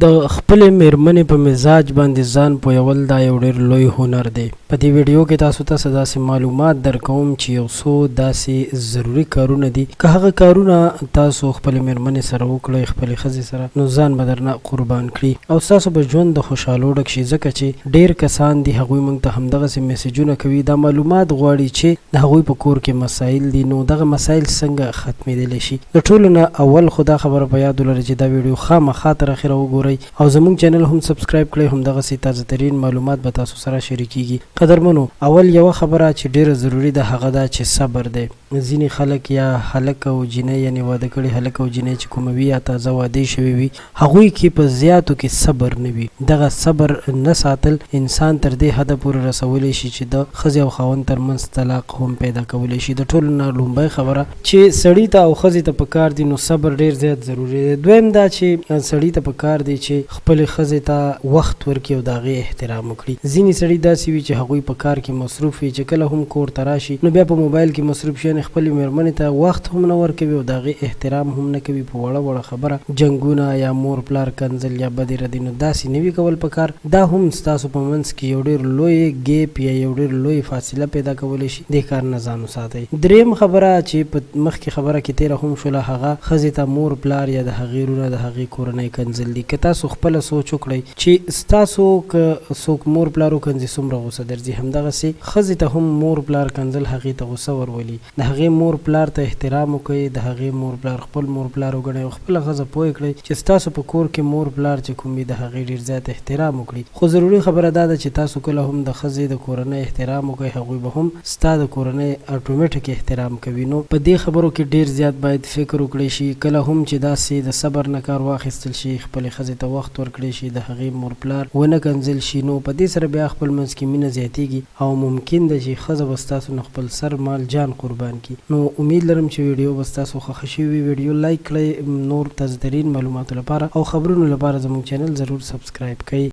د خپلې مېرمنې په مزاج باندې ځان پوهول دا یو ډېر لوی هنر دی. په دې ویډیو کې تاسو ته څه داسې معلومات درکوم چې یو څو داسې ضروري کارونه دي که هغه کارونه تاسو خپلې مېرمنې سره وکړئ، خپلې ښځې سره، نو ځان به درنه قربان کړي او ستاسو به ژوند د خوشحالو ډک شي ځکه چې ډېر کسان دي هغوی موږ ته همدغسې میسجونه کوي دا معلومات غواړي چې د هغوی په کور کې مسایل دي نو دغه مسایل څنګه ختمېدلی شي. د ټولو نه اول خو دا خبره په یاد ولرئ چې دا ویډیو خامخا تر اخره وګورئ او زموږ چینل هم سبسکرایب کړئ همدغسې تازه ترین معلومات به تاسو سره شریکیږي. قدرمنو اول یوه خبره چې ډیره ضروري ده هغه دا چې صبر دی. ځینې خلک یا هلک او جینۍ یعنې واده کړي هلک او جینۍ چې کومه وي یا تازه وادې شوې وي هغوی کې په زیاتو کې صبر نه وي. دغه صبر نه ساتل انسان تر دې حده پورې رسولی شي چې د ښځې او خاوند تر منځ طلاق هم پیدا کولی شي. د ټولو نه لومبۍ خبره چې سړي ته او ښځې ته په کار دي نو صبر ډېر زیات ضروري دی. دویم دا چې سړي ته په کار دي چې خپلې ښځې ته وخت ورکړي او د هغې احترام وکړي. ځینې سړي داسې وي چې هغوی په کار کې مصروف وي چې کله هم کور ته راشي نو بیا په موبایل کې مصروف شي یعنې خپلې مېرمنې ته وخت هم نه ورکوي او د هغې احترام هم نه کوي په وړه وړه خبره جنګونه یا مور پلار کنځل یا بدې ردې نو داسې نه وي کول په کار دا هم ستاسو په منځ کې یو ډېر لوی ګیپ یا یو ډېر لوی فاصله پیدا کولی شي دې کار نه ځان وساتئ. دریم خبره چې په مخکې خبره کې تیره هم شوله هغه ښځې ته مور پلار یا د هغې رونه د هغې کورنۍ کنځل دي که تاسو خپله سوچ وکړئ چې ستاسو که څوک مور پلار وکنځي څومره غوسه درځي همدغسې ښځې ته هم مور پلار کنځل هغې ته غوسه ورولي د هغې مور پلار ته احترام وکړئ د هغې مور پلار خپل مور پلار وګڼئ او خپله ښځه پوه کړئ چې ستاسو په کور کې مور پلار چې کوم وي د هغې ډیر زیات احترام وکړي خو ضروري خبره دا ده چې تاسو کله هم د ښځې د کورنۍ احترام وکړئ هغوی به هم ستا د کورنۍ اټومیټک احترام کوي نو په دې خبرو کې ډیر زیات باید فکر وکړی شي کله هم چې داسې د صبر نه کار واخیستل شي خپلې ښځې ته وخت ورکړی شي د هغې مور پلار ونه کنځل شي نو په دې سره بیا خپل منځ کې مینه زیاتیږي او ممکن ده چې ښځه به ستاسو نه خپل سر مال جان قربان کړي نو امید لرم چې ویډیو به ستاسو خوښه شوي وي ویډیو لایک کړئ نور تازه ترین معلوماتو لپاره او خبرونو لپاره زموږ چینل ضرور سبسکرایب کړئ.